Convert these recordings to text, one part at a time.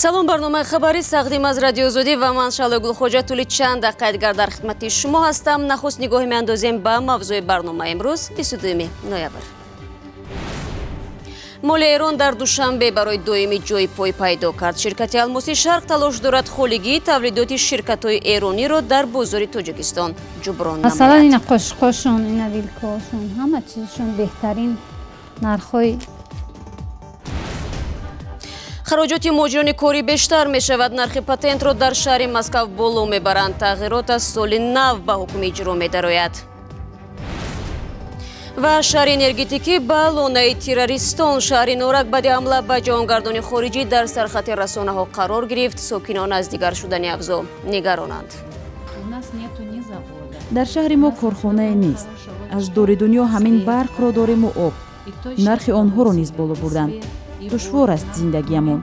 Салом, барномаи хабарӣ тақдим аз Радиои Озодӣ ва ман Шаҳло Гулхоҷа тӯли чанд дақиқа дигар дар хидмати шумо ҳастам. Нахуст нигоҳ меандозем ба мавзӯи барномаи имрӯз, 22 ноябр. Моли Эрон дар Душанбе барои доимӣ ҷои пой пайдо кард. Ширкати Алмоси Шарқ талош дорад холигии тавлидоти ширкатҳои эрониро дар бозори Тоҷикистон ҷуброн намояд. Масалан, ина қошиқошон, ина вилкаошон, ҳама чизшон беҳтарин нархҳои. Хароҷоти муҳоҷирони корӣ бештар мешавад. Нархи патентро дар шаҳри Москав боло мебаранд. Тағйирот аз соли нав ба ҳукми иҷро медарояд. Ва шаҳри энергетикӣ ба лонаи террористон. Шаҳри Норак баъди ҳамла ба ҷаҳонгардони хориҷӣ дар сархати расонаҳо қарор гирифт. Сокинон аз дигар шудани авзоъ нигаронанд. Дар шаҳри мо корхонае нест. Аз дури дунё ҳамин барқро дорему об. Нархи онҳоро низ боло бурданд. Душвор аст зиндагиамон.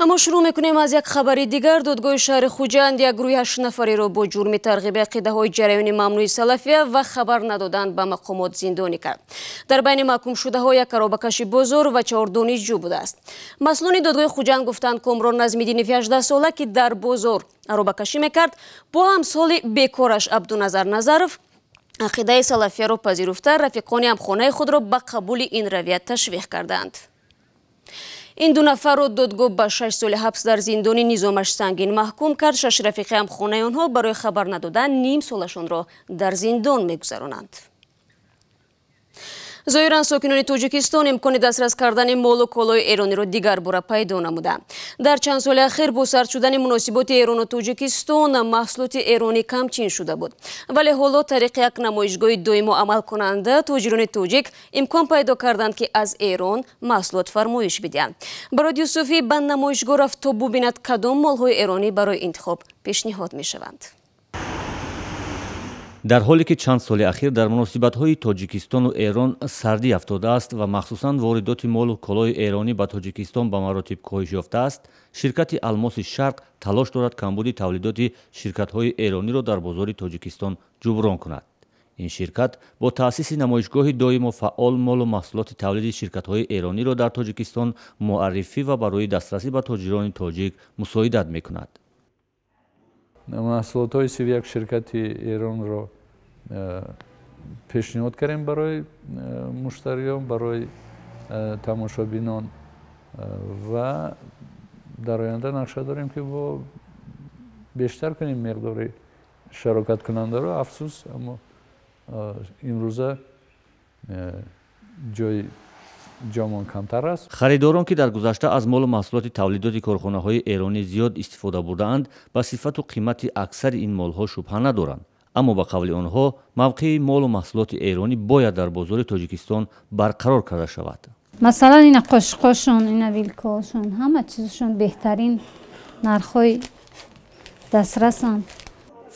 Аммо шурӯъ мекунем аз як хабари дигар. Додгоҳи шаҳри Хуҷанд як гурӯҳи 8 нафареро бо ҷурми тарғиби ақидаҳои ҷараёни мамнӯи салафия ва хабар надодан ба мақомот зиндонӣ кард. Дар байни маҳкумшудаҳо як аробакаши бозор ва 4 донишҷӯ будааст. Масъулони додгоҳи Хуҷанд гуфтанд, Комрон Назмиддинови 18сола, ки дар бозор аробакашӣ мекард, бо ҳамсоли бекораш Абдуназар Назаров ақидаи салафияро пазируфта, рафиқони ҳамхонаи худро ба қабули ин равия ташвиқ карданд. Ин ду нафарро додгоҳ ба 6 соли ҳабс дар зиндони низомаш сангин маҳкум кард. 6 рафиқи ҳамхонаи онҳо барои хабар надодан ним солашонро дар зиндон мегузаронанд. Зоҳиран, сокинони Тоҷикистон имкони дастрас кардани молу колои эрониро дигар бора пайдо намуданд. Дар чанд соли ахир бо сард шудани муносиботи Эрону Тоҷикистон маҳсулоти эронӣ камчин шуда буд. Вале ҳоло тариқи як намоишгоҳи доимо амалкунанда тоҷирони тоҷик имкон пайдо карданд, ки аз Эрон маҳсулот фармоиш бидиҳанд. Барод Юсуфӣ ба намоишгоҳ рафт, то бубинад, кадом молҳои эронӣ барои интихоб пешниҳод мешаванд. Дар ҳоле ки чанд соли ахир дар муносибатҳои Тоҷикистону Эрон сардӣ афтодааст ва махсусан воридоти молу колои эронӣ ба Тоҷикистон ба маротиб коҳиш ёфтааст, ширкати Алмоси Шарқ талош дорад камбуди тавлидоти ширкатҳои эрониро дар бозори Тоҷикистон ҷуброн кунад. Ин ширкат бо таъсиси намоишгоҳи доимо фаъол молу маҳсулоти тавлиди ширкатҳои эрониро дар Тоҷикистон муаррифӣ ва барои дастрасӣ ба тоҷирони тоҷик мусоидат мекунад. Маҳсулотҳои 31 ширкати эронро пешниҳод кардем барои муштариён, барои тамошобинон ва дар оянда нақша дорем, ки бо бештар кунем миқдори шарокаткунандаро. Афсӯс, аммо имрӯза ҷои ҷомон камтар аст. Харидорон, ки дар гузашта аз молу маҳсулоти тавлидоти корхонаҳои эронӣ зиёд истифода бурдаанд, ба сифату қимати аксари ин молҳо шубҳа надоранд. Аммо ба қавли онҳо, мавқеи молу маҳсулоти эронӣ бояд дар бозори Тоҷикистон барқарор карда шавад. Масалан, ина қошиқошон, ина вилкаошон, ҳама чизшон беҳтарин нархҳои дастрасанд.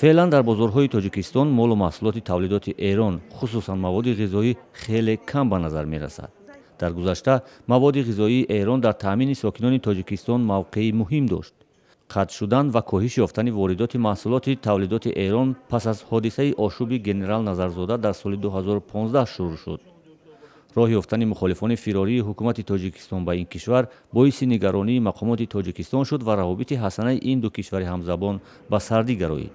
Феълан дар бозорҳои Тоҷикистон молу маҳсулоти тавлидоти Эрон, хусусан маводи ғизоӣ, хеле кам ба назар мерасад. Дар гузашта маводи ғизоии Эрон дар таъмини сокинони Тоҷикистон мавқеи муҳим дошт. Қатъ шудан ва коҳиш ёфтани воридоти маҳсулоти тавлидоти Эрон пас аз ҳодисаи ошӯби генерал Назарзода дар соли 2015 шурӯъ шуд. Роҳ ёфтани мухолифони фирории ҳукумати Тоҷикистон ба ин кишвар боиси нигаронии мақомоти Тоҷикистон шуд ва равобити ҳасанаи ин ду кишвари ҳамзабон ба сардӣ гароид.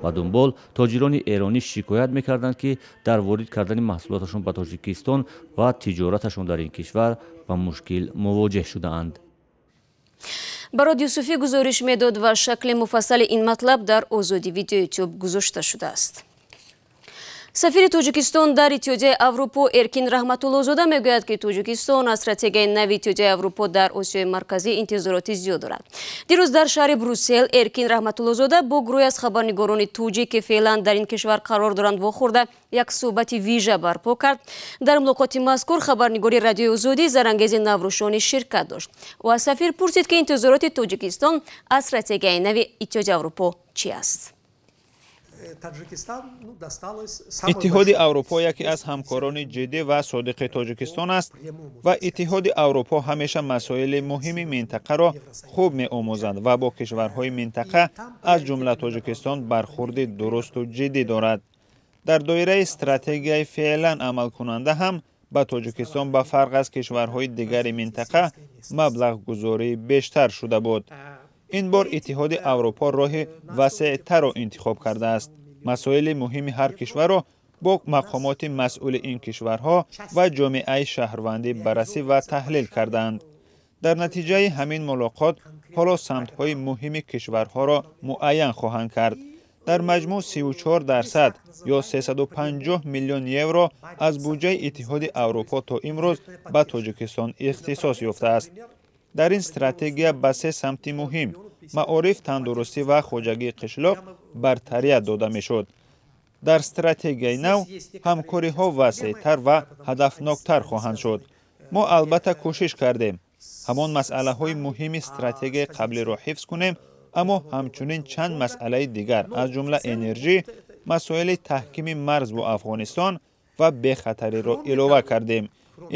Ба дунбол тоҷирони эронӣ шикоят мекарданд, ки дар ворид кардани маҳсулоташон ба Тоҷикистон ва тиҷораташон дар ин кишвар ба мушкил мувоҷеҳ шудаанд. Барод Юсуфӣ гузориш медод ва шакли муфассали ин матлаб дар Озодӣ Видео Ютуб гузошта шудааст. Сафири Тоҷикистон дар Иттиҳодияи Аврупо Эркин Раҳматуллозода мегӯяд, ки Тоҷикистон аз стратегияи нави Иттиҳодияи Аврупо дар Осиёи Марказӣ интизороти зиёд дорад. Дирӯз дар шаҳри Брюссел Эркин Раҳматуллозода бо гурӯҳе аз хабарнигорони тоҷик, ки феълан дар ин кишвар қарор доранд, вохӯрда, як суҳбати вижа барпо кард. Дар мулоқоти мазкур хабарнигори Радиои Озодӣ Зарангези Наврӯшонӣ ширкат дошт. Ӯ аз сафир пурсид, ки интизороти Тоҷикистон аз стратегияи нави Иттиҳоди Аврупо чи аст. Иттиҳоди Аврупо яке аз ҳамкорони ҷиддӣ ва содиқи Тоҷикистон аст ва Иттиҳоди Аврупо ҳамеша масоили муҳими минтақаро хуб меомӯзад ва бо кишварҳои минтақа, аз ҷумла Тоҷикистон, бархурди дурусту ҷиддӣ дорад. Дар доираи стратегияи феълан амалкунанда ҳам Ба Тоҷикистон ба фарқ аз кишварҳои дигари минтақа маблағгузорӣ бештар шуда буд. Ин бор Иттиҳоди Аврупо роҳи васеътарро интихоб кардааст. Масоили муҳими ҳар кишварро бо мақомоти масъули ин кишварҳо ва ҷомеаи шаҳрвандӣ баррасӣ ва таҳлил карданд. Дар натиҷаи ҳамин мулоқот ҳоло самтҳои муҳими кишварҳоро муайян хоҳанд кард. Дар маҷмӯъ 34% ё 350 миллион евро аз буҷаи Иттиҳоди Аврупо то имрӯз ба Тоҷикистон ихтисос ёфтааст. Дар ин стратегия ба се самти муҳим маориф, тандурустӣ ва хоҷагии қишлоқ бартарият дода мешуд. Дар стратегияи нав ҳамкориҳо васеътар ва ҳадафноктар хоҳанд шуд. Мо албатта кӯшиш кардем ҳамон масъалаҳои муҳими стратегияи қаблиро ҳифз кунем, аммо ҳамчунин чанд масъалаи дигар, аз ҷумла энержӣ, масоили таҳкими марз бо Афғонистон ва бехатариро илова кардем.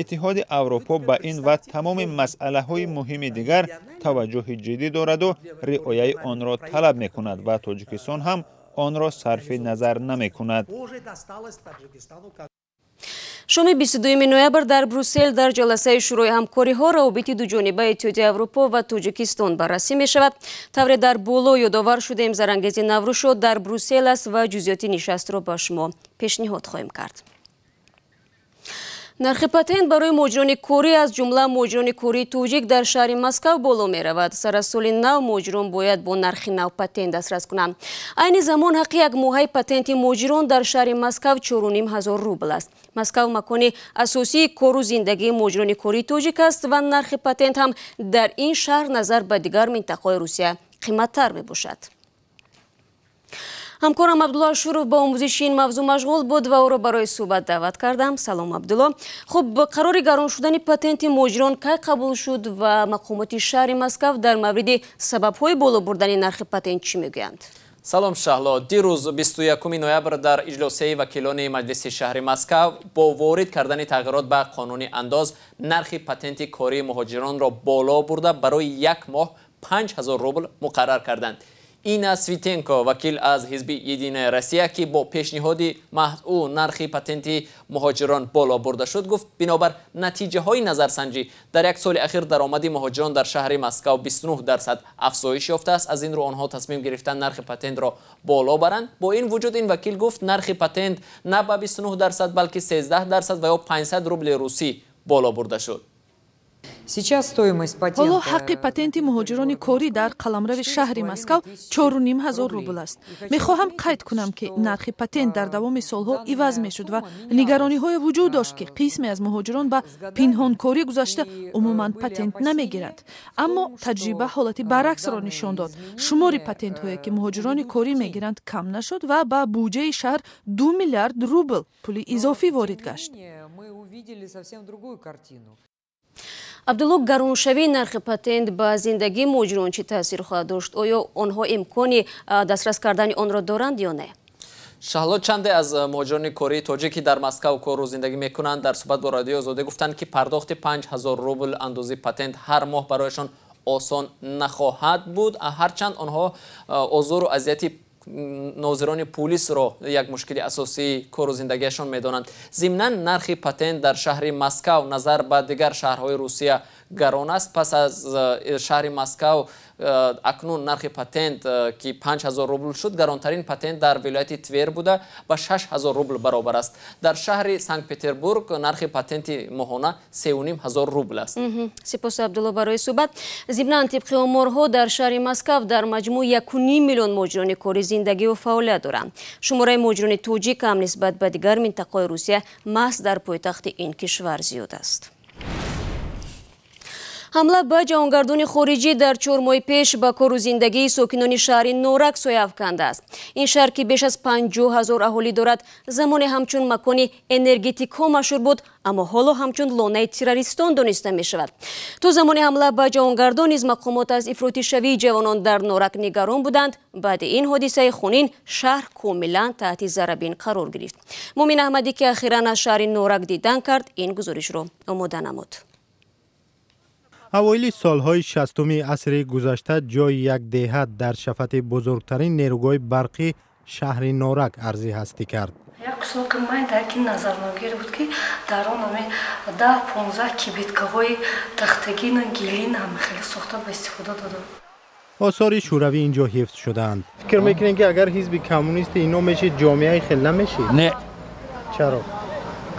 Иттиҳоди Аврупо ба ин ва тамоми масъалаҳои муҳими дигар таваҷҷӯҳи ҷиддӣ дораду риояи онро талаб мекунад ва Тоҷикистон ҳам онро сарфи назар намекунад. Шоми 22 ноябр дар Брюссел дар ҷаласаи Шӯрои ҳамкориҳо равобити дуҷонибаи Иттиҳоди Аврупо ва Тоҷикистон баррасӣ мешавад. Тавре дар боло ёдовар шудем, Зарангези Наврӯзшо дар Брюссел аст ва ҷузъиёти нишастро ба шумо пешниҳод хоҳем кард. Нархи патент барои муҳоҷирони корӣ, аз ҷумла муҳоҷирони кории тоҷик, дар шаҳри Москав боло меравад. Сар аз соли нав муҳоҷирон бояд бо нархи нав патент дастрас кунанд. Айни замон ҳаққи якмоҳаи патенти муҳоҷирон дар шаҳри Москав 4500 рубл аст. Москав макони асосии кору зиндагии муҳоҷирони кории тоҷик аст ва нархи патент ҳам дар ин шаҳр назар ба дигар минтақаҳои Русия қиматтар мебошад. Ҳамкорам Абдулло Ашуров ба омӯзиши ин мавзӯъ машғул буд ва ӯро барои суҳбат даъват кардам. Салом, Абдулло. Хуб, қарори гарон шудани патенти муҳоҷирон кай қабул шуд ва мақомоти шаҳри Москав дар мавриди сабабҳои боло бурдани нархи патент чӣ мегӯянд? Салом, Шаҳло. Дирӯз, 21 ноябр, дар иҷлосияи вакилони Маҷлиси шаҳри Москав бо ворид кардани тағйирот ба қонуни андоз нархи патенти кории муҳоҷиронро боло бурда, барои як моҳ 5000 рубл муқаррар карданд. Инна Свитенко, вакил аз ҳизби «Единая Россия», ки бо пешниҳоди маҳз ӯ нархи патенти муҳоҷирон боло бурда шуд, гуфт, бинобар натиҷаҳои назарсанҷӣ дар як соли ахир даромади муҳоҷирон дар шаҳри Москав 29% афзоиш ёфтааст. Аз ин рӯ онҳо тасмим гирифтанд нархи патентро боло баранд. Бо ин вуҷуд ин вакил гуфт, нархи патент на ба 29%, балки 13% ва ё 500 рубли русӣ боло бурда шуд. Ҳоло ҳаққи патенти муҳоҷирони корӣ дар қаламрави шаҳри Москав 4500 рубл аст. Мехоҳам қайд кунам, ки нархи патент дар давоми солҳо иваз мешуд ва нигарониҳое вуҷуд дошт, ки қисме аз муҳоҷирон ба пинҳонкорӣ гузашта, умуман патент намегиранд. Аммо таҷриба ҳолати баръаксро нишон дод: шумори патентҳое, ки муҳоҷирони корӣ мегиранд, кам нашуд ва ба буҷаи шаҳр 2 миллиард рубл пули изофӣ ворид гашт. Абдулло, гароншавии нархи патент ба зиндагии муҳоҷирон чӣ таъсир хоҳад дошт? Оё онҳо имкони дастрас кардани онро доранд ё не? Шаҳло, чанде аз муҳоҷирони кории тоҷик, ки дар Москав кору зиндагӣ мекунанд, дар суҳбат бо Радиои Озодӣ гуфтанд, ки пардохти 5000 рубл андози патент ҳар моҳ барояшон осон нахоҳад буд, ҳарчанд онҳо озору азияти нозирони пулисро як мушкили асосии кору зиндагиашон медонанд. Зимнан, нархи патент дар шаҳри Москав назар ба дигар шаҳрҳои Русия гарон аст. Пас аз шаҳри Москав акнун нархи патент, ки 5000 рубл шуд, гаронтарин патент дар вилояти Твер буда, ба 6000 рубл баробар аст. Дар шаҳри Санкт Петербург нархи патенти моҳона 3500 рубл аст. Сипос, Абдулло, барои суҳбат. Зимнан, тибқи оморҳо, дар шаҳри Москав дар маҷмӯъ 1,5 миллион муҳоҷирони корӣ зиндагиву фаъолият доранд. Шумораи муҳоҷирони тоҷик ҳам нисбат ба дигар минтақаҳои Русия маҳз дар пойтахти ин кишвар зиёд аст. Ҳамла ба ҷавонгардони хориҷӣ дар 4 моҳи пеш ба кору зиндагии сокинони шаҳри Норак соя афкандааст. Ин шаҳр, ки беш аз 50 000 аҳолӣ дорад, замоне ҳамчун макони энергетикҳо машҳур буд, аммо ҳоло ҳамчун лонаи террористон дониста мешавад. То замони ҳамла ба ҷавонгардон низ мақомот аз ифротишавии ҷавонон дар Норак нигарон буданд. Баъди ин ҳодисаи хунин шаҳр комилан таҳти зарабин қарор гирифт. Мумин Аҳмадӣ, ки ахиран аз шаҳри Норак дидан кард, ин гузоришро омода намуд. Авоили солҳои 60-уми асри гузашта ҷои як деҳа дар шафати бузургтарин нерӯгоҳи барқӣ, шаҳри Норак, арзи ҳастӣ кард. Як кусоки майда ки назарногир буд, ки дар он ҳаме 10-15 кибиткаҳои тахтагину гилин ҳам хеле сохта ба истифода дода. Осори шӯравӣ инҷо ҳифз шудаанд. Фикр мекунед, ки агар ҳизби коммунисти ино мешид, ҷомеаи хел намешид? Не. Чаро?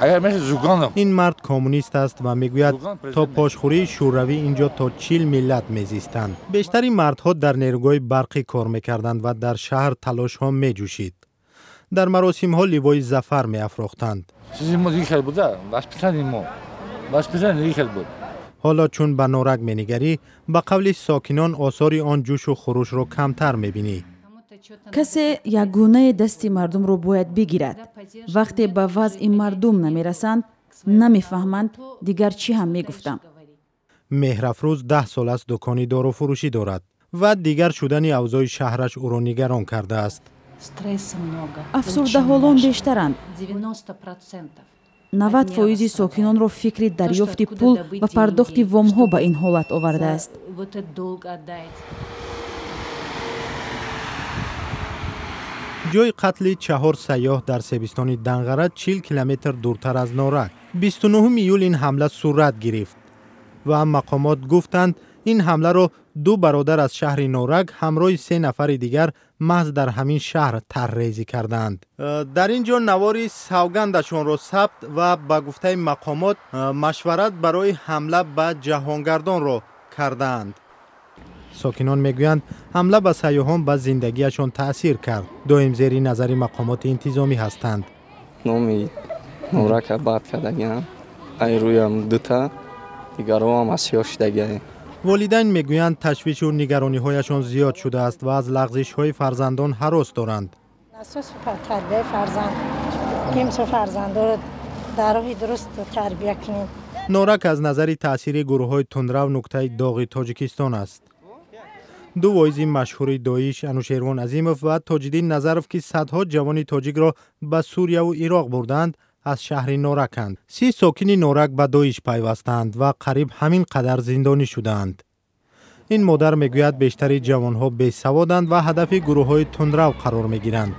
Агар мешид, Зюганов. Ин мард коммунист аст ва мегӯяд, то пошхӯрии шӯравӣ инҷо то 40 миллат мезистанд. Бештари мардҳо дар нерӯгоҳи барқӣ кор мекарданд ва дар шаҳр талошҳо меҷӯшид. Дар маросимҳо ливои зафар меафрохтанд. Чизи мо дигар хел буда, воспитани мо, воспитани дигар хел буд. Ҳоло чун ба Норак менигарӣ, ба қавли сокинон, осори он ҷӯшу хурӯшро камтар мебинӣ. Касе якгунае дасти мардумро бояд бигирад. Вақте ба вазъи мардум намерасанд, намефаҳманд, дигар чӣ ҳам мегуфтам. Меҳрафрӯз 10 сол аст дукони доруфурӯшӣ дорад ва дигар шудани авзои шаҳраш ӯро нигарон кардааст. Афсурдаҳолон бештаранд. 90% сокинонро фикри дарёфти пул ва пардохти вомҳо ба ин ҳолат овардааст. Ҷойи қатли чаҳор сайёҳ дар себистони Данғара, 40 километр дуртар аз Норак. 29 июл ин ҳамла сурат гирифт ва мақомот гуфтанд, ин ҳамларо ду бародар аз шаҳри Норак ҳамроҳи се нафари дигар маҳз дар ҳамин шаҳр тарҳрезӣ кардаанд. Дар ин ҷо навори савгандашонро сабт ва ба гуфтаи мақомот машварат барои ҳамла ба ҷаҳонгардонро кардаанд. Сокинон мегӯянд, ҳамла ба сайёҳон ба зиндагиашон таъсир кард, доим зери назари мақомоти интизомӣ ҳастанд. Номи Норака бад кардагиам, ай рӯям дута дигароам асиёҳ шудагиам. Волидайн мегӯянд, ташвишу нигарониҳояшон зиёд шудааст ва аз лағзишҳои фарзандон ҳарос доранд. Асоси тарбияи фарзанд, ки фарзандоро дар роҳи дуруст тарбия кунем. Норак аз назари таъсири гурӯҳҳои тундрав нуктаи доғи Тоҷикистон аст. Ду воизи машҳури Доиш, Анушервон Азимов ва Тоҷиддин Назаров, ки садҳо ҷавони тоҷикро ба Сурияву Ироқ бурдаанд, аз шаҳри Нораканд. 30 сокини Норак ба Доиш пайвастаанд ва қариб ҳамин қадар зиндонӣ шудаанд. Ин модар мегӯяд, бештари ҷавонҳо бесаводанд ва ҳадафи гурӯҳҳои тундрав қарор мегиранд.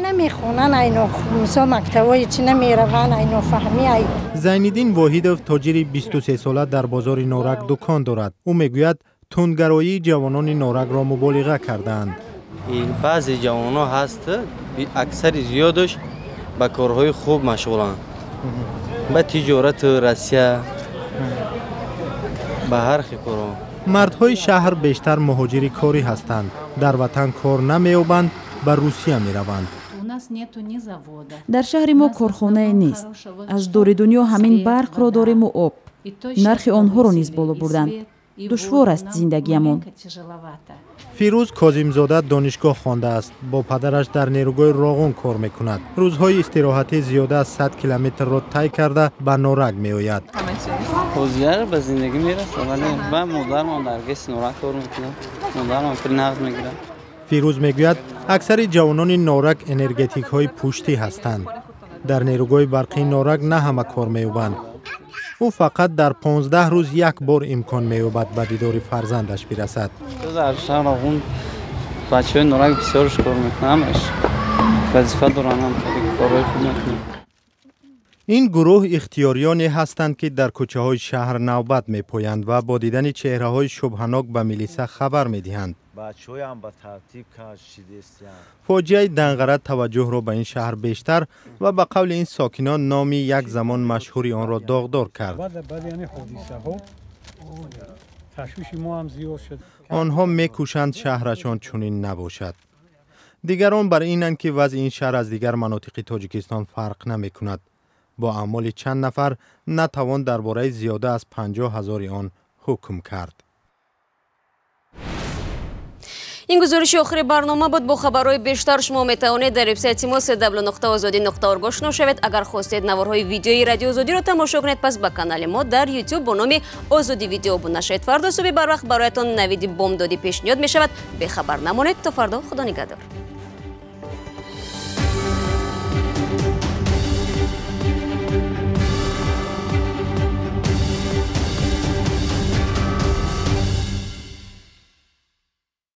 Намехонанд, айно мисол мактабҳои чӣ намераванд, айно фаҳмӣ ай. Зайниддин Воҳидов, тоҷири 23сола, дар бозори Норак дукон дорад. Ӯ мегӯяд, тундгароии ҷавонони Норакро муболиға кардаанд. Баъзе ҷавонҳо ҳаст, аксари зиёдаш ба корҳои хуб машғуланд, ба тиҷорату Россия, ба ҳар хел корҳо. Мардҳои шаҳр бештар муҳоҷири корӣ ҳастанд, дар ватан кор намеёбанд, ба Русия мераванд. Дар шаҳри мо корхонае нест. Аз дори дунё ҳамин барқро дорему об. Нархи онҳоро низ боло бурданд. Душвор аст зиндагиамон. Фирӯз Козимзода донишгоҳ хондааст, бо падараш дар нерӯгоҳи Роғун кор мекунад. Рӯзҳои истироҳатӣ зиёда аз 100 километрро тай карда ба Норак меояд. Ҳозир ба зиндагӣ мерасад, вале ба модармон дар ГЭС Норак кор мекунад, модармон пул нақд мегирад. Фирӯз мегӯяд, аксари ҷавонони Норак энергетикҳои пуштӣ ҳастанд. Дар нерӯгоҳи барқии Норак на ҳама кор меёбанд. Ӯ фақат дар 15 рӯз як бор имкон меёбад ба дидори фарзандаш бирасад. Дар шаҳр Роғун бачаҳои Норак бисёрш кор мекунанд, ҳамаш вазифа доранд, ҳам корҳои хуб мекунанд. Ин гурӯҳ ихтиёриёне ҳастанд, ки дар кӯчаҳои шаҳр навбат мепоянд ва бо дидани чеҳраҳои шубҳанок ба милиса хабар медиҳанд. Фоҷиаи Данғара таваҷҷӯҳро ба ин шаҳр бештар ва ба қавли ин сокинон номи як замон машҳури онро доғдор кард. Онҳо мекӯшанд шаҳрашон чунин набошад. Дигарон бар инанд, ки вазъи ин шаҳр аз дигар манотиқи Тоҷикистон фарқ намекунад. Бо аъмоли чанд нафар натавон дар бораи зиёда аз 50 ҳазори он ҳукм кард. Ин гузориши охири барнома буд. Бо хабарҳои бештар шумо метавонед дар вебсайти мо cw.ozodi.org ошно шавед. Агар хостед наворҳои видеои Радио Озодиро тамошо кунед, пас ба канали мо дар YouTube бо номи Озоди Видео обуна шавед. Фардо субҳи барвақт бароятон навиди бомдодӣ пешниҳод мешавад. Бехабар намонед. То фардо, худо нигаҳдор.